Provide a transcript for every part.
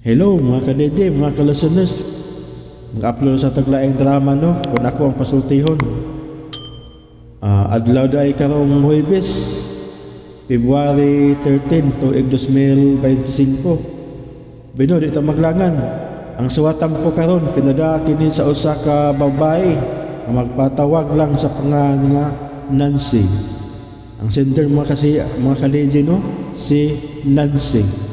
Hello mga ka-DJ, mga ka-listeners. Mag-upload sa taglaing drama no, kung ako ang pasultihon. Adlaw day karong Huwebes, February 13, tuig 2025. Bino, di ta maglangan. Ang suwatan po karon pinada kini sa usa ka babae nga magpatawag lang sa pangalan nga Nancy. Ang sender mga kasi mga ka-DJ no, si Nancy.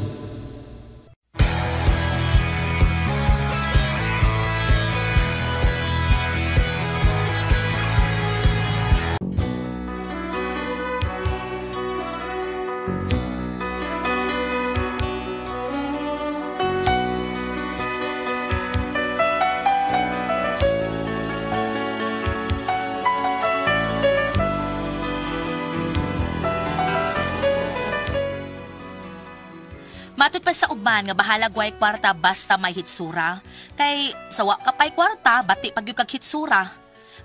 Matod pa sa uban nga bahala gway kwarta basta may hitsura. Kay sawa ka pa'y kwarta, bati pag yung kag hitsura.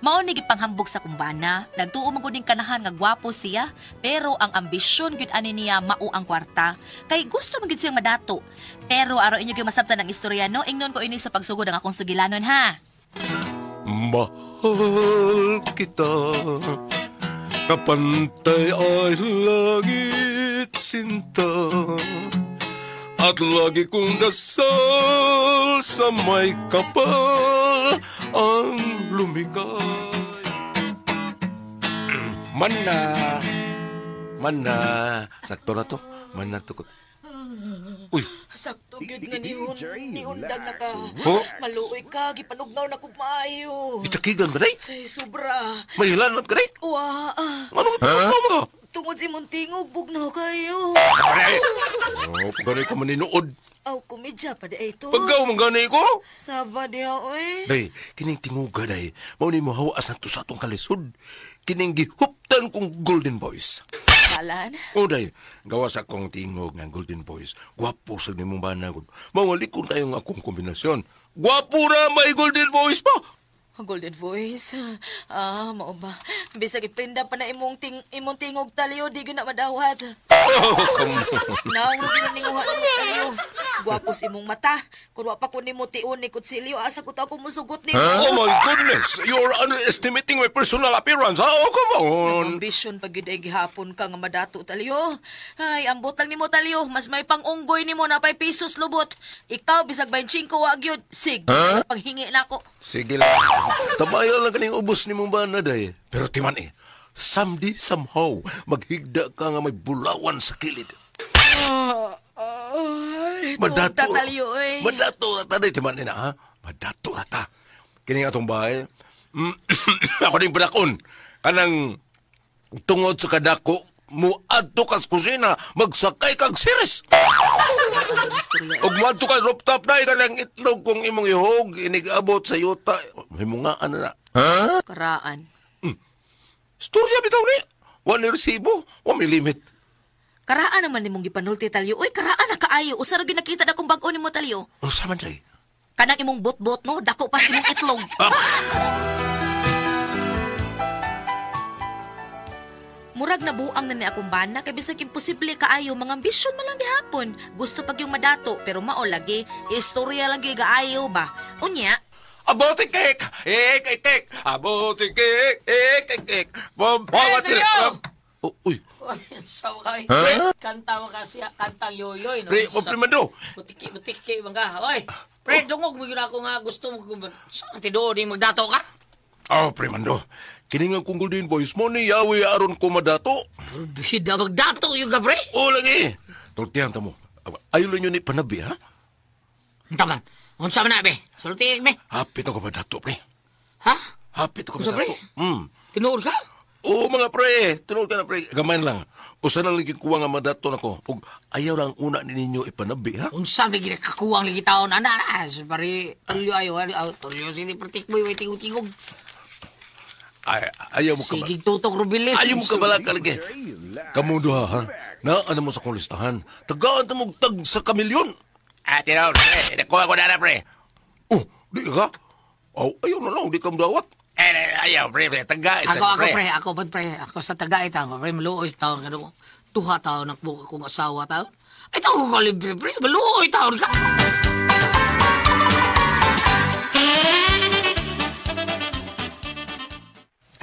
Mao ni gipanghambog sa kumbana, nagtuo man gud ning kanahan nga gwapo siya, pero ang ambisyon gyud ani niya mao ang kwarta. Kay gusto man gyud siyang madato. Pero araw inyo gyud masabtan ang istorya no, ingnon ko ini sa pagsugod ang akong sugilanon ha. Mahal kita, kapantay ay langit sinta. At lagi kong dasal sa may kapal ang lumikay. Mana, mana, sakto na to, mana to. Uy, Sakto gyud nga nihon, nihundag na ka. Ho? Maluoy ka, gipanugnaw na kog maayo. Itakigan ka day? Ay, sobra. May hilanat ka day? Wa. Anong ipagnaw mo ka? Tungod sa imong tingog, bugnaw kayo. Sabay! Oh, pagganay ka maninood. Aw, komedya pa di ay to. Pagkaw, mangganay ko. Saba diha, oy. Day, kining tinguga, day. Mao ni mo hawaas na to sa atong kalisod. Kining gihuptan kong golden voice. Kalan? O, day, gawa sa akong tingog ng golden voice. Gwapo sa nimong banagod. Mawalikon kayong akong kombinasyon. Gwapo na may golden voice pa! Golden voice. Ah, mao ba? Bisag iprinda pa na imong imong tingog taliyo, di gyud na madawat. Oh, come on. Naong ra gyud ninguha nimo taliyo. Gwapo sa imong mata. Kun wa pa ko nimo tiun ni kutsilyo, asa ko ta ako musugot nimo. Oh my goodness! You're underestimating my personal appearance, ha? Oh, come on! Ambition pag gyud ay gihapon ka nga madato taliyo. Ay, ambot lang nimo taliyo, mas may pang-unggoy nimo na pay pesos lubot. Ikaw bisag 25 wa gyud. Sig, panghingi nako. Sige lang. Tamayo lang kaning ubos ni mong bana, day. Pero timan eh, someday, somehow, maghigda ka nga may bulawan sa kilid. Ay, Madato. taliyo eh. Madato na ta, day. Timan eh na, ha? Madato na ta. Kining atong bahay, ako ding padakon. Kanang tungod sa kadako, muadto kas kusina, magsakay kag series. Ug muadto ka rooftop na, kanang itlog kung imong ihog, inigabot sa yuta. Himungaan na na. Ha? Karaan. Storya bitaw ni. Wa ni resibo, wa may limit. Karaan naman nimong gipanulti taliyo. Uy, karaan na kaayo. Usa ra gyud nakita na kung bag-o nimo taliyo. Unsa man day? Kanang imong bot-bot no, dako pa sa imong itlog. Murag nabuang na ni akong bana kay bisag imposible kaayo mga ambisyon man lang gihapon. Gusto pag yung madato pero mao lagi istorya lang gyud gaayo ba. Unya, Abote cake! Eh, cake, cake! Abote cake! Eh, cake, cake! Bom, bom, Oh, uy. Sawa ka, Kanta mo kasi, kantang yoyoy. No? Pre, komplimento. Butiki, butiki, mga. Oy, pre, dungog mo yun ako nga gusto mo. Sa tinuod yung magdato ka? Oh, pre, Mando. Kiningang kong golden voice mo ni Yahweh aron ko madato. Bida magdato yung ka, pre. O, lagi. Tultihan ta mo. Ayaw lang yun ni panabi, ha? Unta man. Unsa man na, be? Sulti, be. Hapit ako madato, pre. Ha? Hapit ako Unsa, madato. pre? Tinuod ka? Oo, mga pre. Tinuod ka na, pre. Gamay lang. Usa na lang kuha nga madato na ko. Ug ayaw lang una ninyo ipanabi, ha? Unsa lagi nakakuwang lagi taon ana na. Pare, tulyo ayo, ayo, tulyo sini pratik mo, may tingog-tingog. Ay, ayaw mo ka ba? Sige, tutok rubilis. Ayaw mo ka bala ka lagi. Kamu duha, ha? Naano mo sa kong listahan? Tagaan ta mo tag sa kamilyon. Ah, tinuod, pre. Nakuha ko na na, pre. Oh, di ka? Oh, ayaw na lang, di ka mudawat. Eh, ayaw, pre, pre. Tagait Ako, ako, pre. Ako, pre. Ako sa tagait, ako, pre. Maluoy sa taon. Kano, tuha taon, nakbuka kong asawa taon. Ay, taon ko libre, pre. Maluoy taon ka.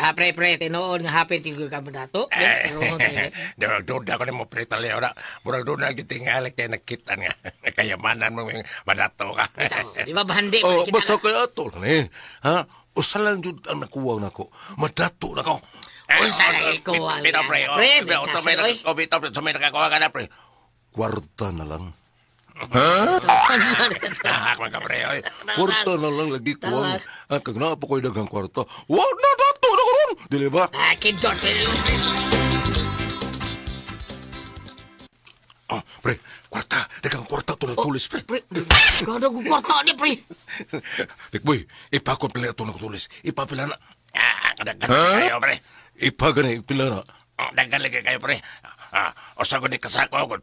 Ah, pre, pre, tinuod nga hapit yung ka dato. Pero duda ko ni mo pre talyo na. Murag duda gyud tingali kay nakita nga kayamanan mo madato ka. Di ba bahandi? Oh, basta kay ato ni. Ha? Usa lang jud ang nakuha nako. Madato na ko. Unsa lang ikuha Bitaw pre. pre, Bitaw bitaw, pre. oy. Bitaw pre, sumay nakakuha ka na pre. Kwarta na lang. Ah, ka pre. Oy. Kwarta na lang lagi kuwang. Ah, kag naa pa ko'y daghang kwarta. Wa na dato na ko ron. Dili ba? Ah, kidor. Oh, pre, kwarta. Daghang kwarta to na tulis pre. Pre, kada ko kwarta ni pre. Tikboy, ipakot pala ito na tulis. Ipapila na. Ah, daghan kayo, pre. Ipagani, pila na. Daghan lagi kayo, pre. Ah, usa ko ni kasako ko.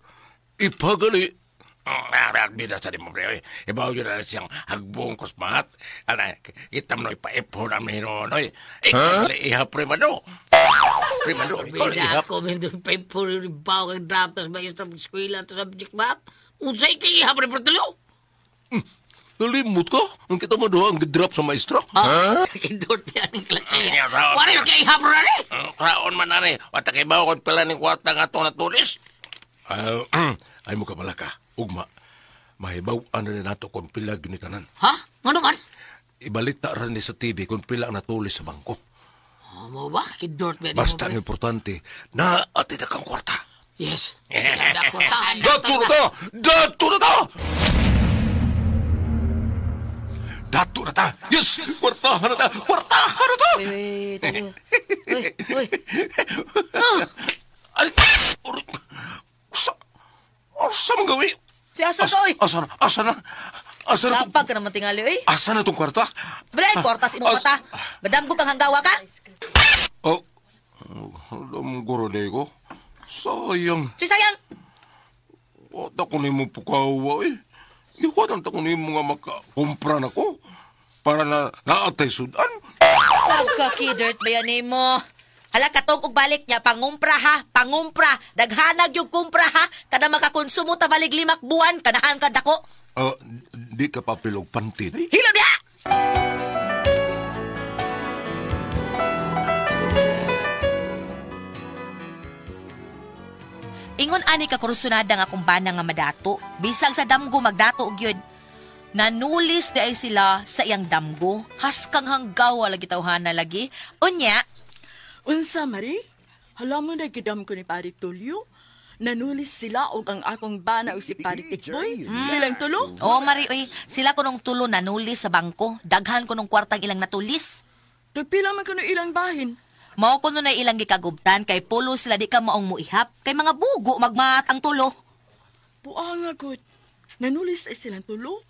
Ipagani. Ah, bida sa di mo, pre. Ibaw yun na siyang hagbong kusmat. Ana, itam no ipaipon ang hinonoy. Ikaw iha, pre, mano. Pre, mano, ikaw Bida iha. ako, may doon paper, ribaw kang draft, tas maestra sa eskwela, tas subject math. Unsay kay iha, pre, Portulio? Nalimot ka? Ang kita mo doon, ang gidrap sa maestra. Ah, kidor yan ang klase. Yeah, raon. Wala yung kay iha, pre, ani? Raon man ani, wata kay bawo kon pala ning kwarta nga atong natulis. Ay mo ka malaka, ugma. Mahibaw-an na nato kung pila gyud ni tanan. Ha? Ano man? Ibalita ra ni sa TV kung pila ang natulis sa bangko. Oh, mo ba? Kidor yan. Basta ang importante, na ati na kang kwarta. Yes. Dato na ta! Dato na ta! Dato na ta! Yes! Kwartahan na ta! Kwartahan na ta! Uy, Talyo. Uy, uy. Ay! Uy! Sa... Asa man gawi? Si asa ka, uy. Asa na? Asa na? Asa na? Kapag ka naman tingali, uy. Asa na tong kwarta? Balay, kwartas imong mata. Madam ko kang hanggawa ka. Oh, alam ko rin ko. Sayang. Tuy sayang. Wata ko nimo pukawa eh. Iwatan ta ko nimo nga makakumpra na ko. Para na naatay sudan. Pagka-kidert ba yan mo? Hala katong og balik niya, pangumpra ha, pangumpra. Daghanag yung kumpra ha. Kada makakonsumo ta balig limak buwan, kanahan ka dako. Di ka papilog panty. Eh. Hilo diha! Ingon ani ka kursunada nga kumbana nga madato, bisag sa damgo magdato og yun. Nanulis di ay sila sa iyang damgo, haskang hanggawa lagi tawhana lagi. Unya, Unsa, Marie? Hala mo na gidam ko ni Pare Tulio. Nanulis sila og ang akong bana og si Pare Tikboy. Silang tulo. oh Mari oy, sila kunong tulo nanulis sa bangko, daghan kunong kwartang ilang natulis. Tagpila man kuno ilang bahin. Mao kuno na ilang gikagubtan kay pulo sila di ka maong muihap kay mga bugo magmaat ang tulo. Buanga gud. Nanulis ay silang tulo.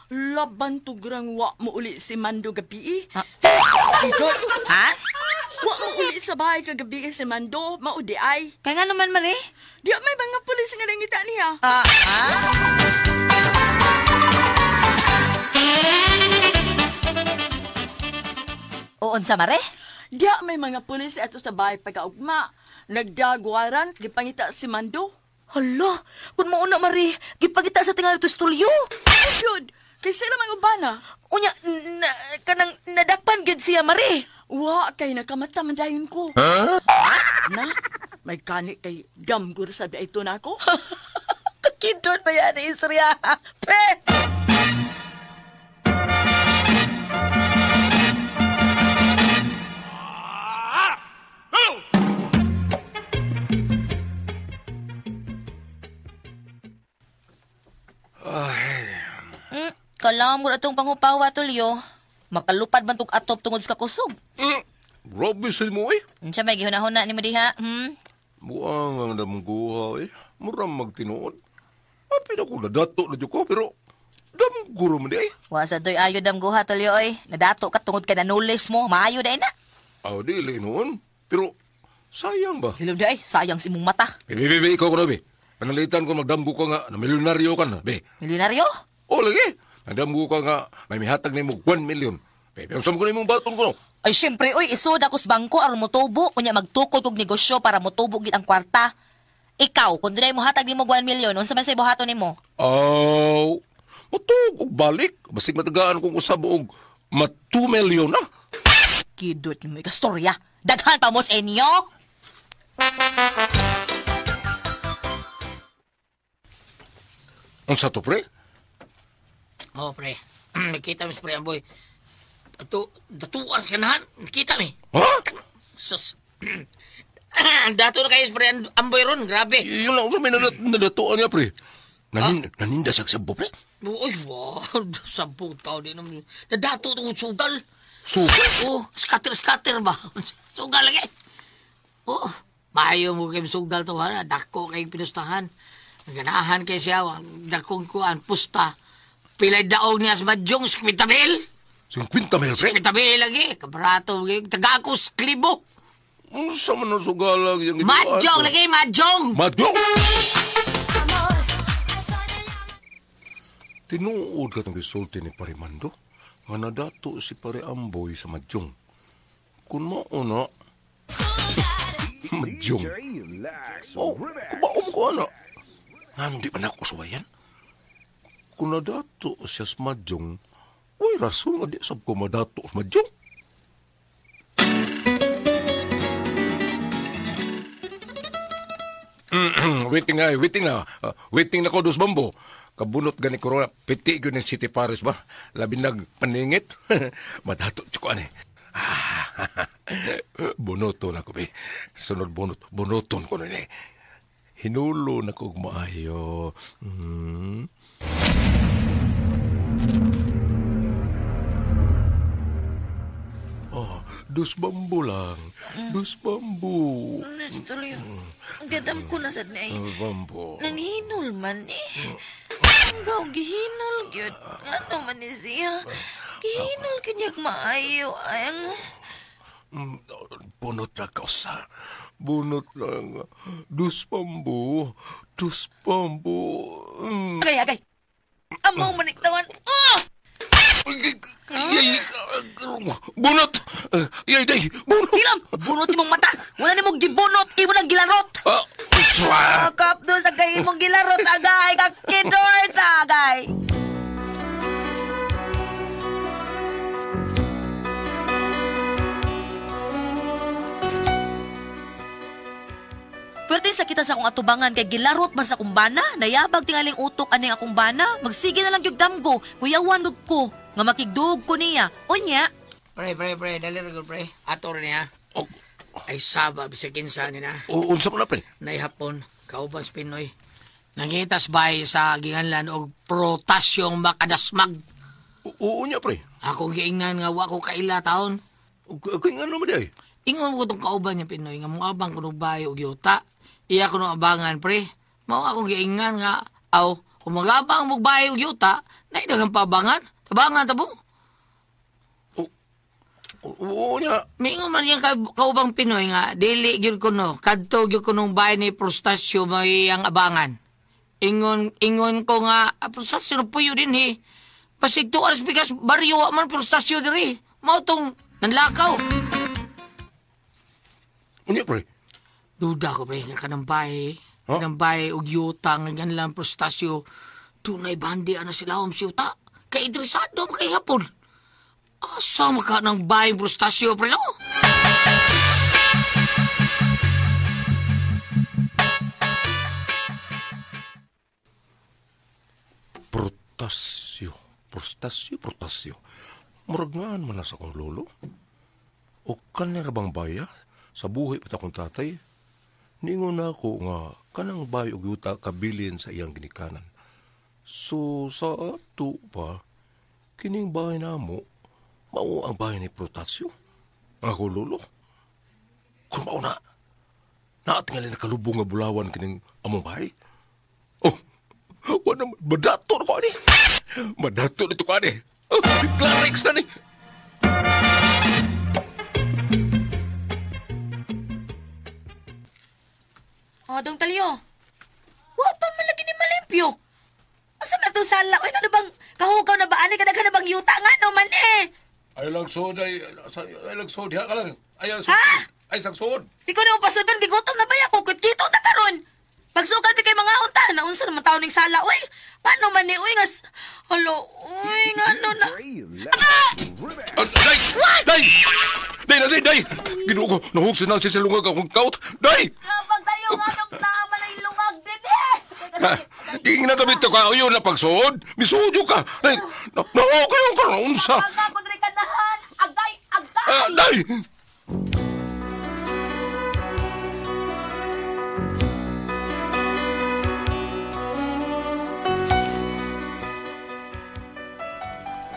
Laban tugrang wa mo uli si Mando gabi. Ha? Idot, Ha? wa mo uli sa bahay kagabi si Mando, maudi ay. Kay nga naman Mari? Di may mga pulis nga nangita niya. Ah, ah? Uon sa Mare? Di may mga pulis ato sa bahay pagkaugma. Nagdagwaran, gipangita si Mando. Hala, kung mauna Mari, gipagita sa tingali to stulyo. Ayun, kay sila mga ubana. Unya, na, kanang nadakpan gyud siya Mari. Wa kay nakamata man dayon ko. Na, may gani kay damgur sa ito na ako. Kakidot ba yan, istorya? Pre! Kalam ko na itong panghupawa, tulyo. Makalupad man tong atop tungod sa kusog. Grabe sa mo eh. Unsa may gihuna-huna nimo diha? Hmm? Buang ang damguha eh. Mura magtinuod. Apin ako nadato na dyan ko pero damguro man di eh. Wa sa doy ayo damguha tulyo oy. Nadato ka tungod kay nanulis mo. Maayo dai na. Aw, dili noon. Pero sayang ba? Hilom di ay, sayang si imong mata. Be, be, be, be, ikaw ko na, be. Panalitan ko magdamgo ka nga na milyonaryo ka na, be. Milyonaryo? O, lagi. Nagdamgo ka nga may mihatag nimo 1 million. Be, be, unsa mo ko nimong baton ko no? Ay syempre oy, isod ako sa bangko aron motubo unya magtukod og negosyo para motubo gid ang kwarta. Ikaw, kung dunay mohatag nimo 1 million, unsa man say buhaton nimo? Aw, matug og balik. Basig matagaan kong usab og ma 2 million na. Kidot mo ikastorya. Daghan pa mo sa inyo. Unsa to, pre? Oh, pre. Nakita mi sa pre Amboy. Datuan sa kanahan. Nakita mi. Ha? Sus. Dato na kayo sa pre Amboy ron. Grabe. Yun lang, unsa may nadatuan niya, pre? Naninda siya sa sabo, pre? Uy, wow. Sabong tao din naman. Nadato itong sugal. Sugal? Oh, scatter-scatter ba? Sugal lagi. Oh, maayo mo kayo sugal to. Ha? Dako kayong pinustahan. Ganahan kayo siya. Dakong kuan, pusta. Pilay daog niya sa Madyong, 50 mil. 50 mil, pre? 50 mil lagi. Kabarato. Taga ako sa klibo. Unsa man ang sugalag yung Madyong lagi, madyong! Madyong! Tinuod ka itong gisulti ni Pare Mando nga nadato si Pare Amboy sa Madyong. Kung mauna, Madyong. Oh, kumaom ko ana. Nga, di ba na ako suwayan? Kung nadato siya sa Madyong, uy, rason nga di sab ko madato sa Madyong. Waiting na, waiting na. Waiting na ko dos bambo. Kabunot gani corona, piti gyud ng City Paris ba? Labi nag paningit. Madato ko ani. Bunoto na ko be. Sunod bunot, bunoton ko ni. Hinulo na ko maayo. Oh, dos bambo lang. Dos bambo. Tuloy. Gadam ko na sad na eh. Bambo. Nanghinol man eh. Ang gihinol gyud. Ano man ni siya? Gihinol gyud niyag maayo. Ang Bunot lang ka usa. Bunot lang. Dos bambo. Dos bambo. Agay, agay. Amaw maniktawan. Oh! Bunot! Yay, day! Bunot! Hilam! Bunot imong mata! Wala nimong gibunot! Imo nang gilarot! Swa! Kap do sa kay imong gilarot, agay! Kakidort, agay! Pwerte sa kita sa akong atubangan kay gilarot man sa akong bana, nayabag tingaling utok aning akong bana, magsige na lang gyud damgo, kuyawan lug ko, nga makigdug ko niya. Unya, Pre, pre, pre, dali ra pre. Ato rin niya. Oh, Ay saba, bisag kinsa ni na. unsa man na, pre? Naihapon, kauban sa Pinoy. Nangitas bay sa ginganlan og protasyong makadasmag. Oo niya, pre. Akong giingnan nga wa ko kaila taon. Kaya nga naman di ay. Ingon ko tong kauban niya Pinoy nga moabang kuno bayo og yuta. Iya kuno abangan pre. Mao akong giingnan nga aw kung magabang mo bayo og yuta, naidagang pabangan. Tabangan tabo. Oo niya. Mingon man yang kaubang Pinoy nga dili gyud kuno kadto gyud kunong bahay ni Prostasio may ang abangan. Ingon ko nga Prostasio no puyo dinhi. Basig 2 hours bigas baryo wa man Prostasio diri. Mao tong nanlakaw. Unya pre. Duda ko pre nga kanang bahay. Huh? Kanang bahay og yuta nga ganlang Prostasio. Dunay bandi ana sila om siyuta. Kay interesado man kay hapon. Asa maka ng bahay Prostasio pre no? Protasio. Prostasio, Protasio. Murag ngaan man na sa akong lolo. O kanira bang baya? Sa buhi pa akong tatay. Ningon na ako nga kanang bay og yuta kabilin sa iyang ginikanan. So sa ato pa, kining bahay namo, mao ang bahay ni Protasio. Ang ako lolo. Kung mao na, naatingali nakalubong nga bulawan kining among bahay. Oh, wala, madato na ko ani. Madato na ito ko ani. Oh, Clarix na ni. Oh, dong talyo. Wa pa man lagi ni malimpyo. Asa man itong sala? Uy, ano bang kahugaw na ba? Ani ka na bang yuta nga no man eh? Ay lang sod, ay lang sod, ha ka lang. Ay lang sod. Ha? Ay sang sod. Di ko na pasudon, gigutom na ba ako? Kit-kito na karon. Pagsugal kay mga unta, naunsa naman taon ning sala. Uy, paano man ni? Uy, ngas... Halo, uy, nga ano na... Day! Day! Day na day! Ginoo ko, nahug si Nancy sa lungag akong kaut. Day! Pagtayo nga nung tama na yung lungag din eh. King na tabi ka, ayaw na pagsuod. Misuod ka. Day, nahug yung karoon sa... Pagkakudrikanahan! Agay! Agay! Day!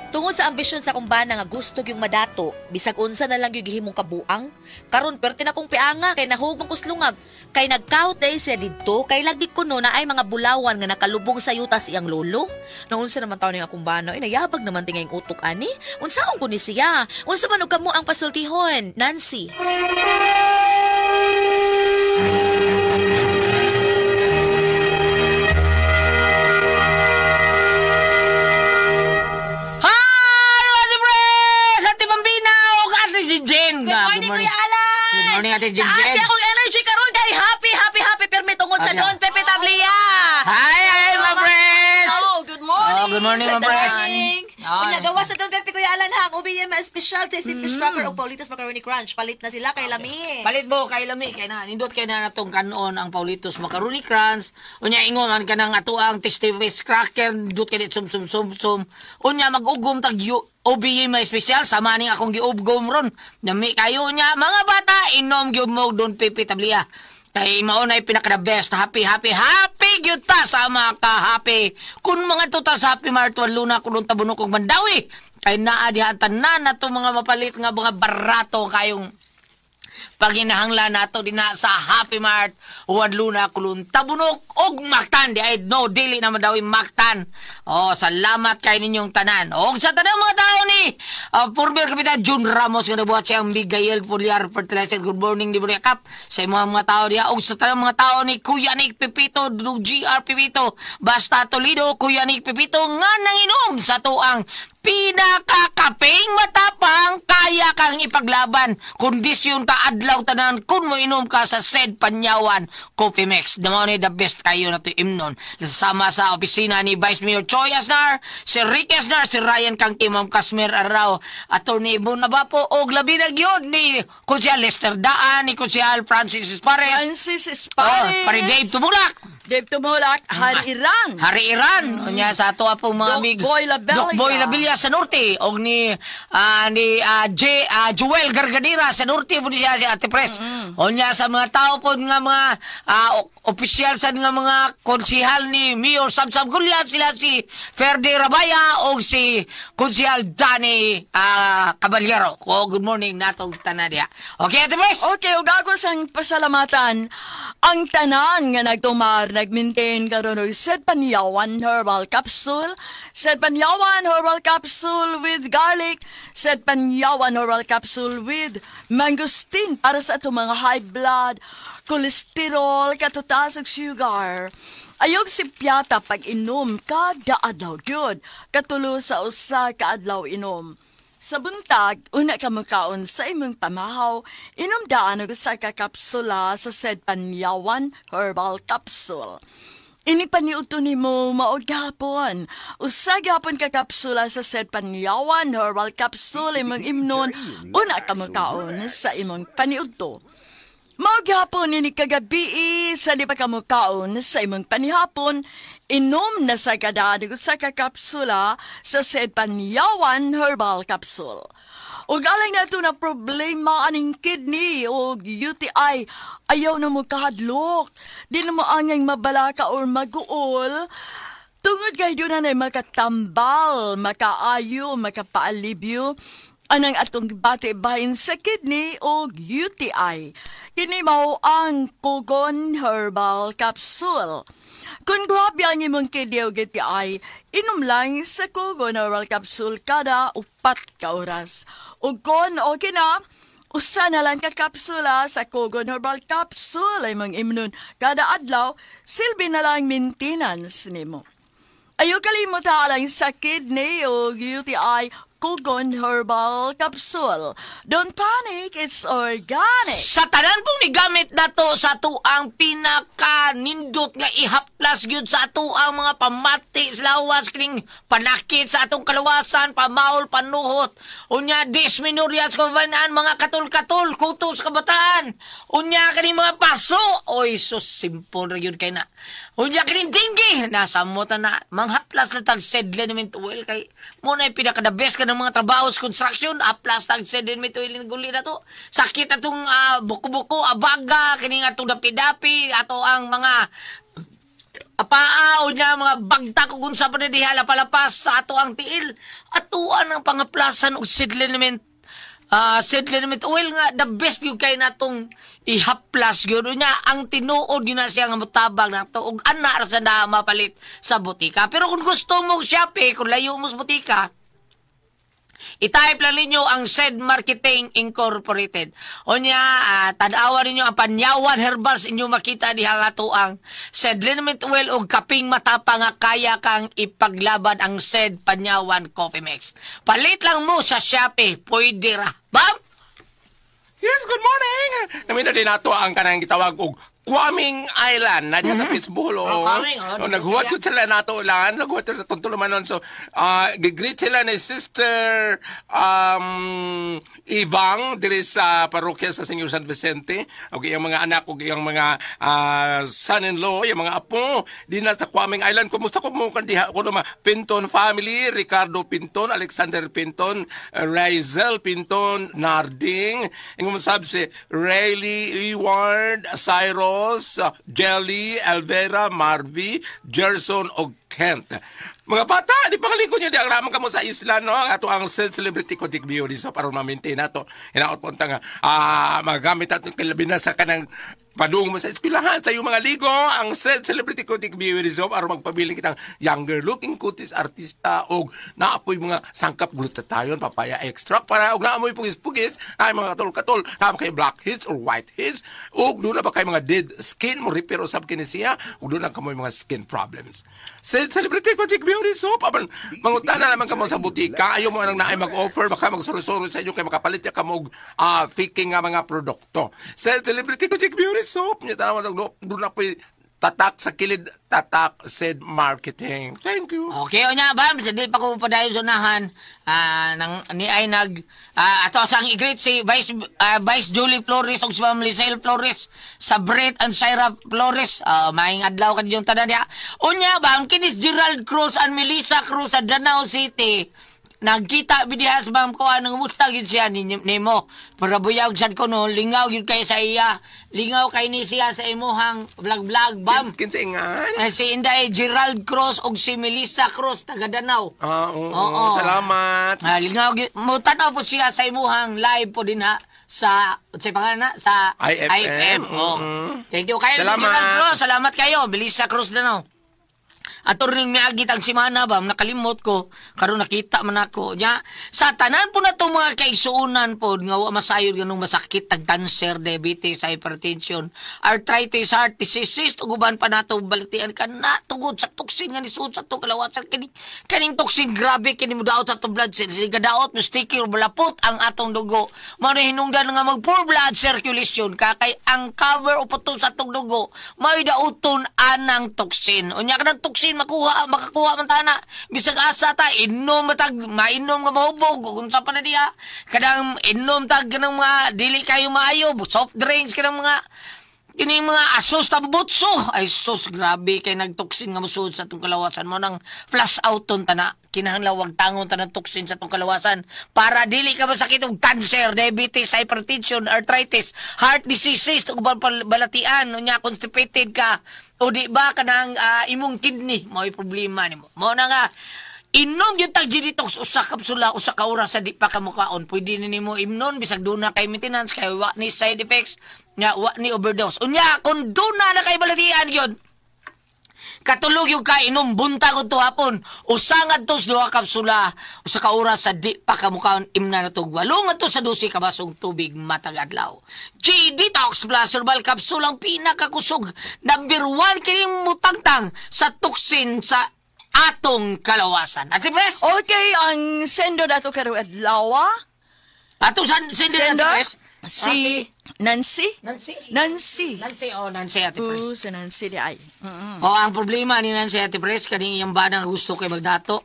Tungod sa ambisyon sa kumbana nga gusto yung madato, bisag unsa na lang yung gihimong kabuang. Karon perte na kong pianga kay nahugong kuslungag. Kay nagkaut day siya didto, kay lagi kuno na ay mga bulawan nga nakalubong sa yutas iyang lolo. Naunsa naman taon nga kumbana, ay nayabag naman tingay utok ani. Unsaon ko ni siya? Unsa man og kamo ang pasultihon, Nancy? Good morning, Kuya Alan! Good morning, Ate Jen. Taas niya akong energy karon kay happy, happy, happy permi tungod sa Don Pepe Tablia. Hi, hi, my friends! Oh, good morning! Oh, good morning, my friends. Unya gawa sa Don Pepe Kuya Alan ha, ang ubi niya special tasty fish cracker o Paulitos Macaroni Crunch. Palit na sila kay lami. Palit mo kay lami kay na nindot kay na natong kanon ang Paulitos Macaroni Crunch. Unya ingon man kanang atuang tasty fish cracker dut kay sum sum sum sum. Unya mag-ugom tag OBE may espesyal sama ning akong giugom ron. Nami kayo niya mga bata inom gyud mo Don Pepe Tablia. Kay mao na pinaka the best. Happy happy happy gyud ta sama ka happy. Kun mga tuta sa Happy Mart Luna kun tabunok og Mandawi. Kay naa diha tanan nato mga mapalit nga mga barato kayong paginahanglan nato dinha sa Happy Mart Juan Luna Kulun Tabunok og Mactan di ay no dili na Mandawi Mactan. Oh, salamat kay ninyong tanan. Og sa tanang mga tao ni former Kapitan Jun Ramos nga nabuhat siyang Miguel Foliar Fertilizer. Good morning di Kap sa imong mga tao diha. Og sa tanang mga tao ni Kuya Nick Pepito GR Pepito Basta Toledo Kuya Nick Pepito nga nanginom sa tuang pinakakapeng matapang kaya kang ipaglaban. Kondisyon ka adlaw tanan kun mo inom ka sa said Panyawan Coffee Mix. The money the best kayo na to imnon. Sama sa opisina ni Vice Mayor Choi Asnar, si Rick Asnar, si Ryan Kangki, Ma'am Kasmer Arao, Attorney Bonabapo, og labi na gyud ni Konsyal Lester Daan, ni Konsyal Francis Espares. Francis Espares. Oh, pare Dave Tumulak. Dave Tumulak, Hari Iran. Hari Iran. Unya sa ato apong mga Doc amigo. Boy Labella. Doc Boy Labella sa Norte. Og ni Joel Gargadira sa Norte po siya si Ate Pres. Unya sa mga tao po nga mga opisyal sa nga mga konsihal ni Mayor Samsam Gulya, sila si Ferdi Rabaya og si Konsihal Danny Caballero. Oh, good morning natong tanan diha. Okay, Ate Pres. Okay, ug ako sang pasalamatan ang tanan nga nagtumar nagmaintain karon og Said Panyawan Herbal Capsule, Said Panyawan Herbal Capsule with garlic, Said Panyawan Herbal Capsule with mangosteen para sa atong mga high blood, cholesterol, katutaas ug sugar. Ayog si Piata pag inom kada adlaw gyud, katulo sa usa ka adlaw inom. Sa buntag, una ka mukaon sa imong pamahaw, inom daan og usa ka kapsula sa Said Panyawan Herbal Capsule. Ini paniudto nimo mao gihapon. Usa gihapon ka kapsula sa Said Panyawan Herbal Capsule imong imnon, una ka mukaon sa imong paniudto. Mao gihapon ini kagabi sa di pa ka mukaon sa imong panihapon, inom na sa kadaan og usa ka kapsula sa Said Panyawan Herbal Capsule. Ug alang nato na problema aning kidney o UTI, ayaw na mo kahadlok. Di na mo angay mabalaka or maguol. Tungod kay doon na makatambal, makaayo, makapaalibyo, anang atong bati bahin sa kidney o UTI. Kini mao ang Kogon Herbal Capsule. Kung grabe ang imong kidney o UTI, inom lang sa Kogon Herbal Capsule kada 4 ka oras. O kung okay na, usa na lang ka kapsula sa Kogon Herbal Capsule ay imong imnon kada adlaw, silbi na lang maintenance nimo. Ayaw kalimot lang sa kidney o UTI, Kugon Herbal Capsule. Don't panic, it's organic. Sa tanan pong nigamit nato sa atuang pinaka nindot nga ihaplas gyud sa atuang mga pamati sa lawas, kining panakit sa atong kalawasan, pamaol, panuhot, unya dysmenorrhea sa kababayen-an, mga katol-katol, kuto sa kabataan, unya kining mga paso, oy sus, simple ra gyud kay na. Unya kining dengue, nasa mo ta na manghaplas na tag Sed Liniment Oil, kay mo na pinaka the best ka ng mga trabaho sa construction, haplas tag Sed Liniment Oil guli na to. Sakit atong buko-buko, abaga, kining atong dapi-dapi, ato ang mga paa o niya mga bagtak ug unsa pa ni diha lapalapas sa ato ang tiil. Atuan ang pangaplasan og Sed Liniment Oil nga the best gyud kay natong ihaplas gyud niya. Ang tinuod gyud na siya nga motabang nato og ana ra sa na mapalit sa botika. Pero kung gusto mo Shopee, kung layo mo sa botika, i-type lang ninyo ang Sed Marketing Incorporated. O niya, tanawa ninyo ang Panyawan Herbals, inyo makita diha nga to ang Sed Liniment Oil o kaping matapang nga kaya kang ipaglaban ang Sed Panyawan Coffee Mix. Palit lang mo sa Shopee, pwede ra. Bam! Yes, good morning! Namin na din nato ang kanang gitawag og Kwaming Island na diyan sa Pittsburgh. Oh, Kwaming, oh, Oh, naghuwat yun sila nato lan, naghuwat sila sa Tuntulumanon. So, gigreet sila ni Sister Ibang diri sa parokya sa Senyor San Vicente. Og iyang mga anak og iyang mga son-in-law, iyang mga apo din na sa Kwaming Island. Kumusta ko mo kan diha ko mga Pinton family, Ricardo Pinton, Alexander Pinton, Razel Pinton, Narding, ingon sab si Rayleigh Eward, Cyrus, Jelly, Alvera, Marvy, Gerson og Kent. Mga bata, di pangaliko nyo di ang ramang kamo sa isla, no? Ang ato ang Sed Celebrity Kojic Beauty sa para ma-maintain nato. Hinaot po nga magamit ato kalabi na sa kanang padung mo sa eskwelahan sa iyong mga ligo, ang Sed Celebrity Kojic Beauty Soap aron magpabilin kitang younger looking kutis artista og naapoy mga sangkap glutathione, papaya extract para og naamoy pugis-pugis, ay mga katol-katol, naa kay blackheads or whiteheads og doon na ba kay mga dead skin mo repair usab kini siya og doon na kamoy mga skin problems. Sed Celebrity Kojic Beauty Soap, apan mangutana naman kamo sa butika, ayaw mo nang naay mag-offer, baka magsuro-suro sa inyo kay makapalit ya kamo og faking nga mga produkto. Sed Celebrity Kojic Beauty Soap, nya tanaw doon na po'y tatak sa kilid, tatak Sed Marketing. Thank you. Okay, o nya, bam, sa di pa ko padayon sa unahan, nang, ni ay nag, ato sang i-greet si Vice Julie Flores o si Ma'am Lizelle Flores sa Brett and Syra Flores. Maayong adlaw ka yung tanan niya. Unya, bam, kinis Gerald Cruz and Melissa Cruz sa Danao City. Nagkita bidiha sa ma'am ko, anong musta yun siya nimo. Para buyag sad ko no, lingaw yun kay sa iya. Lingaw kay ni siya sa imuhang vlog-vlog, bam. Kinsa ingan? Si Inday Gerald Cruz og si Melissa Cruz taga Danao. Oo, Oo. Salamat. Lingaw gyud mo tan-aw po siya sa imuhang live po din ha sa sa pangalan na sa IFM. IFM. Oh. Thank you kayo Salamat. Gerald Cruz. Salamat kayo Melissa Cruz Danao. Ato rin miagit ang simana ba, nakalimot ko, karon nakita man ako. Nya, sa tanan po na itong mga kaigsuunan po, nga wa masayod ganung masakit, tag cancer, diabetes, hypertension, arthritis, heart disease, ug uban pa nato balatian ka na, tugod sa toxin nga nisud sa itong kalawasan. Kini, kaning toxin, grabe, kini mo daot sa itong blood cells. Sige, daot mo sticky or balapot ang atong dugo. Mao na hinungdan nga mag poor blood circulation ka, kay ang cover o puto sa atong dugo, mao'y dauton anang toxin. Unya ka ng toxin, makakuha man tana. Bisag asa ta, inom matag, mainom nga mahubog, kung sa pa na diha. Kadang inom tag kanang mga dili kayo maayo, soft drinks, kanang mga kining mga asos tambutso. Ay sus, grabe kay nagtoksin nga mosuod sa atong kalawasan mo nang flash out ton tana. Kinahanglan wag tangon ta ng toksin sa atong kalawasan para dili ka masakit og cancer, diabetes, hypertension, arthritis, heart diseases, ug uban pa balatian, unya constipated ka o di ba kanang imong kidney mao'y problema nimo. Mao na nga inom yung tag G-Detox usa kapsula usa ka oras sa di pa ka mukaon. Pwede ni nimo imnon bisag duna kay maintenance kay wa ni side effects nga wa ni overdose. Unya kung duna na kay balatian gyud, katulog yung kainom buntag udto hapon, usa ngadto sa duha kapsula usa ka oras sa di pa ka mukaon, imna na tug 8 ngadto sa 12 ka basong tubig matag adlaw. G-Detox Plus Herbal Capsule ang pinakakusog, number 1 kining mutangtang sa toxin sa atong kalawasan. Ate Pres? Okay, ang sender nato karong adlaw. Atong sender, Ate Sender Pres? si Nancy. Nancy. Nancy. Nancy, oh, Nancy, Ate Pres. Oo, si Nancy di ay. Oh, ang problema ni Nancy, Ate Pres, kaning iyang bana nga gusto kay magdato.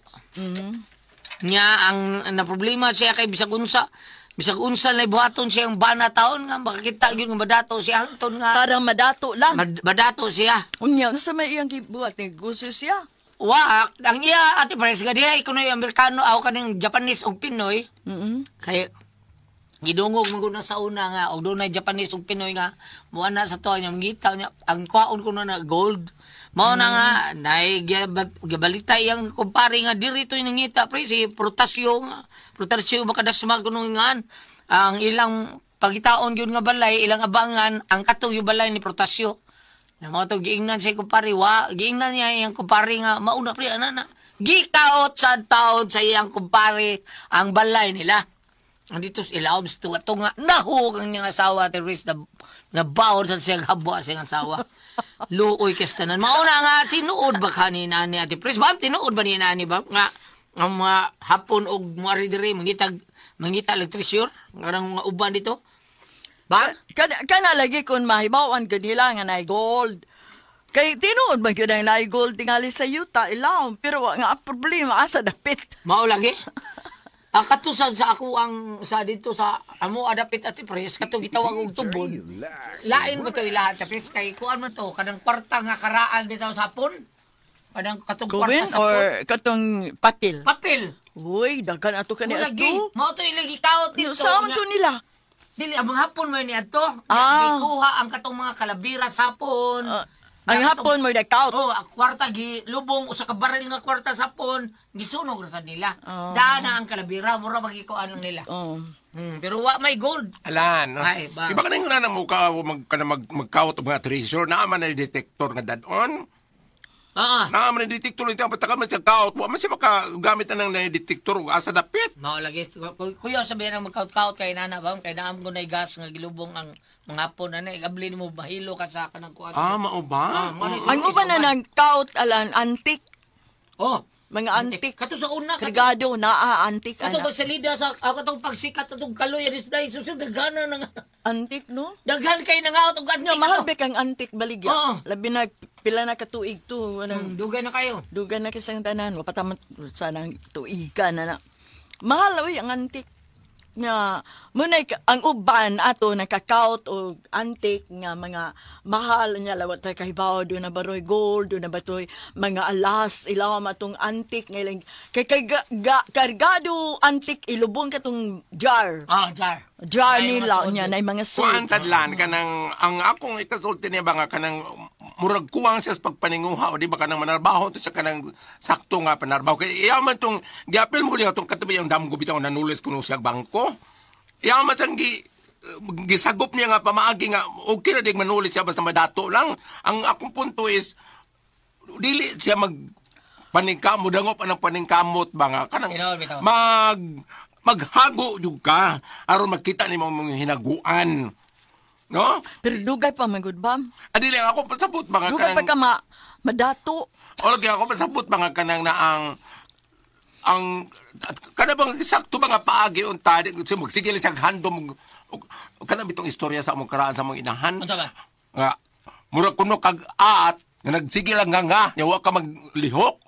Nya ang na problema siya kay bisag unsa na buhaton siya ang bana taon nga makakita gyud nga madato siya hangtod nga Parang madato lang. Madato siya. Unya, unsa may iyang gibuhat ni gusto siya. Wa ang iya, Ate Pres, nga diha kuno yung Amerikano aw kaning Japanese ug Pinoy. Kay gidungog man gud na sa una nga og dunay Japanese ug Pinoy nga muana sa tuwa niya mangita niya ang kwaon kuno na gold. Mao na nga nay gibalita iyang kumpare nga diri to nangita, pre, si Protasio nga Protasio makadasmag kuno ngan ang ilang pagitaon gyud nga balay ilang abangan ang katong yung balay ni Protasio. Na mao to giingnan siya kumpare, wa giingnan niya iyang kumpare nga mauna, pre, ana na gikaot sa taon sa iyang kumpare ang balay nila. Andito sa ilawom sa tunga-tunga, nahug ang niyang asawa, Teres, na, nabawon sa siyang habwa sa iyang asawa. Luoy kastanan. Mauna nga, tinuod ba kanina ni Ate Pres? Ba, tinuod ba ni nani ba? Nga, ang mga hapon og muari diri, mangita treasure, nga mga uban dito. Ba? Kana lagi kung mahibawan gud nila nga nay gold. Kay tinuod man gyud ang naay gold tingali sa yuta ilawom, pero wa nga ang problema asa dapit. Mao lagi. Ang katusan sa ako ang sa dito sa amo adapit, Ate Pres, katong gitawag og tubod. Lain ba to ilaha, Ate Pres, kay kuan man to kanang kwarta nga karaan bitaw sa hapon? Kanang katong kwarta Kuwin sa hapon. or katong papel. Papel. Uy, daghan ato kani Lagi. ato. Mao to ilang gikaot dito. Saan man to nila? Dili ang mga hapon man ni adto. Ah. Gikuha ang katong mga kalabira sa hapon. Ah, ang hapon mo nagkaot. Oh, ang kwarta gi lubong usa ka baril nga kwarta sa hapon, gisunog ra sa nila. Oh. Daan na ang kalabira, mura magikuan lang nila. Oh. Pero wa may gold. Alan, no? Ay, ba. Iba ka na yung nana mo ka, mag, kana magkaot og mga treasure, naa man na detector nga dadon. Naa man na detector ito, pataka man siya kaut, wa man siya makagamit na ng detector ug asa dapit. Mao lagi kuya sabihin ang magkaut-kaut kay nana ba kay naam ko nay gas nga gilubong ang mga hapon ana igabli nimo mahilo ka sa kanang kuan. Ah, mao ba? Ah, mao na Ang uban na nagkaot alan antik, Oh, mga antik. Kato sa una kato, Kargado naa antik kato ana. ba sa lida sa ako katong pagsikat atong kaloy display susud dagana na nga. Antik no? Daghan kay nangaot og antik. Nga mahal ato. ba kang antik baligya? Oo. Labi na pila na katuig to. Anong Dugay na kayo. dugan na kisang tanan, wa pa taman sanang tuigan na na. Mahal oy ang antik nga munay ang uban ato nakakaut og antik nga mga mahal niya lawat ta kahibaw do na baroy gold do na batoy mga alas ilawom atong antik nga ilang kay ga, kargado antik ilubong katong jar. Ah, jar. Jar Ay, nila mga niya suod. na mga Kuan suod. sadlan kanang ang akong ikasulti niya ba nga kanang murag kuwang siya sa pagpaninguha o di ba kanang manarbaho to sa kanang sakto nga panarbaho kay iya man tong giapil mo niya tong katabi ang damgo bitaw nanulis kuno siya bangko, iya man siyang gisagop niya nga pamaagi nga okay na dig manulis siya basta madato lang. Ang akong punto is dili siya mag paningkamot, dangop anang paningkamot ba nga kanang Tinuod bitaw. Maghago jud ka aron makita nimo mong hinaguan, no? Pero dugay pa man gud bam. Adili ang ako pasabot mga Dugay pa kanang ka madato. O lagi ako pasabot mga kanang na ang kana bang sakto mga paagi unta di si magsigil siya handom kana bitong istorya sa among karaan sa among inahan. Unsa ba? Nga murag kuno kag aat nga nagsigil ang nganga nya wa ka maglihok.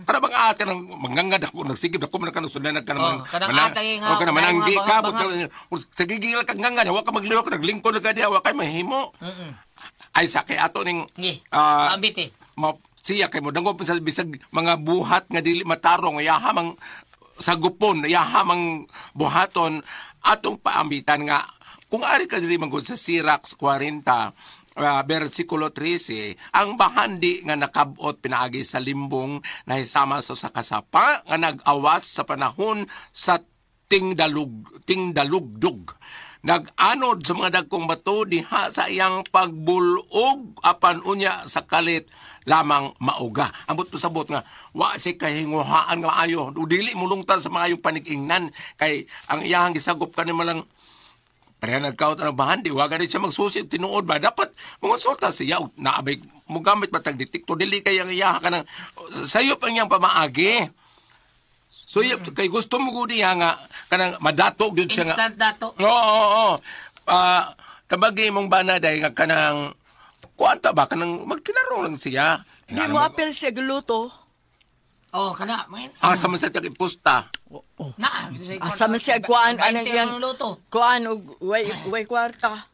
Kana bang aat kanang manganga dako nagsigil dako man kanang sundan ka Oh, kanang atay nga, oh, kanang mananggi mga ka banga-banga. sigigil kag nganga nya wa ka maglihok, naglingkod ka diha wa kay mahimo. Ay sa kay ato ning Ngi. ah, Ambit eh. ma siya kay mo dangop sa bisag mga buhat nga dili matarong yaha mang sagupon, yaha mang buhaton. Atong paambitan nga kung ari ka diri manggod sa Sirach 40 versikulo 13, ang bahandi nga nakabot pinaagi sa limbong nahisama sa usa ka sapa nga nag-awas sa panahon sa tingdalug tingdalugdog, nag-anod sa mga dagkong bato diha sa iyang pagbulog apan unya sa kalit lamang mauga. Ambot pasabot nga wa si kahinguhaan nga maayo. O dili mulungtan sa maayong panig-ingnan kay ang iyahang gisagop kani malang Pareha nagkaot ang bahandi, wa gani siya magsusi tinuod ba dapat mongonsulta siya og naabay mogamit ba tag detektor dili kay ang iya kanang sayop ang iyang pamaagi. Suyop kay gusto mo gud niya nga kanang madato gyud siya nga. Instant dato. Oo, oo, oo. Tabagi imong bana dahil nga kanang kuanta ba kanang magtinarong lang siya. Di mo apel siya guluto. Oh, kana. Main. Asa man sa tag ipusta. Na. Asa man siya kuan anang yang iyang luto. kuan og way kwarta.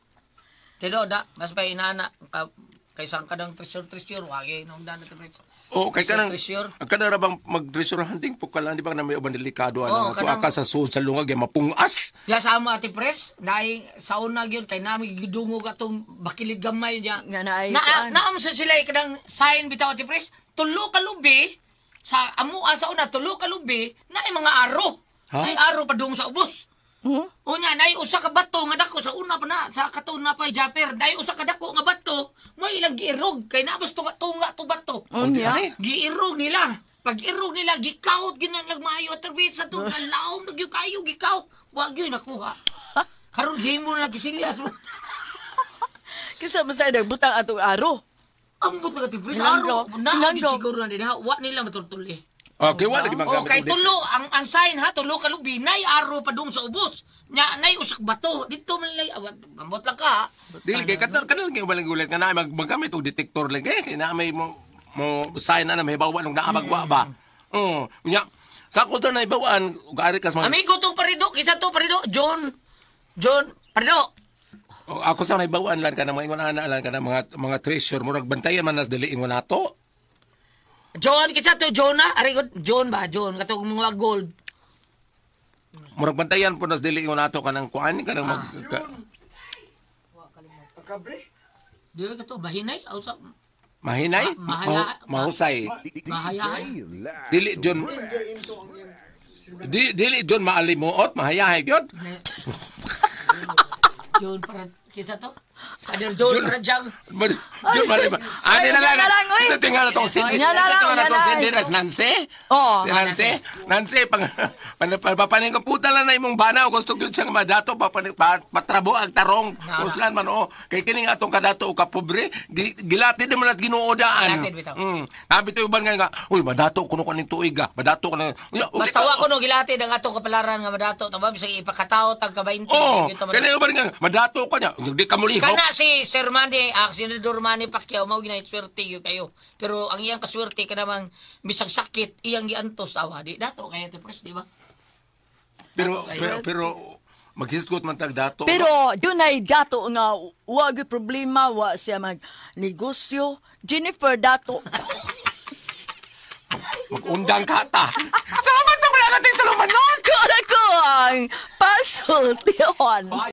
Tino da, mas pa inana ka kaysa ka ng treasure wagi nung dana to treasure. Oo, kay kanang Treasure. ang kanang ra bang mag-treasure hunting po ka lang di ba na may uban delikado Oo, ana tuwa kanang- ka sa suod sa lungag ya mapungas. Diya sa amo ati pres, naay sa una gyud kay nami gidungog atong bakilid gamay niya. Nga naay Na kuan. naam sa sila kanang sign bitaw ati pres, tulo ka lubi sa amoa sa una tulo ka lubi naay mga aro. Ha? Naay aro padung sa ubos. Huh? Unya, naay usa ka bato nga dako sa una pa na sa katon na pa Japper, naay usa ka dako nga bato, may ilang giirog kay naabos tunga tunga to bato. Unya. Ay, Giirog nila. Pag irog nila, gikaut gyud na nagmaayo at sa to, laom na gyud kayo gikaut. Wa gyud nakuha. Karon gihimo na gisilyas mo. Kinsa man sa nagbutang atong aro. Ambot lang ati pres Hinanggo. aro. Na gyud Hinanggo. siguro na dinha, wa nila matultuli. Okay, wala lagi Oh, magamit. kay og tulo ang sign ha, tulo ka lubi nay aro padung sa ubos. Nya nay usak bato dito man lay awat ambot lang ka. Ha. Dili kay kanang kanang kay uban gulat nga na maggamit og detektor lang eh kay na may mo mo sign na na may bawa nung naabagwa ba. Oo, unya sa ako to na ibawaan ug ari kas mga Amigo tong parido, kinsa to parido? John. John Parido. O, ako sa naibawaan lang ka ng mga ingon ana lang ka ng mga treasure murag bantayan man nas dili ingon nato. John kinsa to John na? Ari ko John ba? John katong mga gold. Murag bantayan po nas dili ingon nato kanang kuan kanang mag ka, Di ka to bahinay aw sa mahinay, mahusay. mahayahay. Dili John dili John maalimuot, mahayahay gyud. John para kinsa to? Father John John. para jang. John maalimuot. Ani Ay, na lang. unya na lang, oy. Sa tinga na tong sindi. Unya na lang, Sa tinga na unya tong na. sindi na Nancy. Oo. Si Nancy. Nancy pang papaning puta lang na imong bana gusto gyud siyang madato papaning patrabo ang tarong. Uslan man o kay kining atong kadato o kapobre gilati di man at Ginoo daan. Gilatid bitaw. Nabi to uban nga uy madato kuno kaning tuig ah. Madato kuno. Uy, Basta wa ko no gilati ang atong kapalaran nga madato taba bisag ipakataw tag ka 20 Oh, gyud ta kani madato. uban nga madato ko niya. Di ka mulihok. Kana si Sir Manny, Senador Manny Pacquiao mao ginay swerte gyud kayo. Pero ang iyang kaswerte kanamang bisag sakit iyang giantos awa di dato kay ate pres di ba? Pero maghisgot man tag dato. Pero dunay dato nga wa gyud problema wa siya mag negosyo. Jennifer Dato. Magundang kata. Salamat na wala nating tulumanon. Ko na ko ang pasultihon.